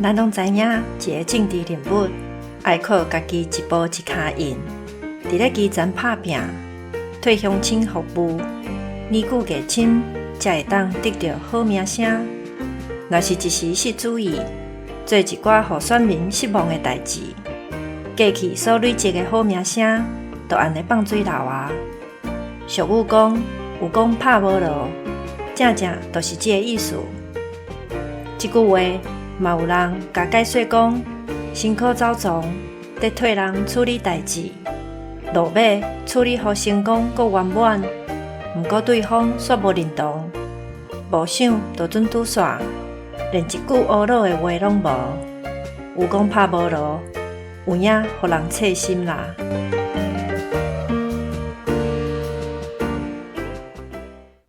咱攏知影，一个政治人物愛靠家己一步一跤印，佇咧基層拍拚，替鄉親服務，年久月深，才會當得著好名聲。若是一時失注意，做一寡予選民失望的代誌，過去所累積的好名聲，就按呢放水流啊。俗語講，有功拍無勞，正正就是這个意思。這句話嘛有人共解說講，辛苦走傱，佇替人處理代誌，落尾處理予成功閣圓滿，毋過對方煞無認同，無想就準拄煞，連一句懊惱的話攏無。有功拍無勞，有影予人刺心啦。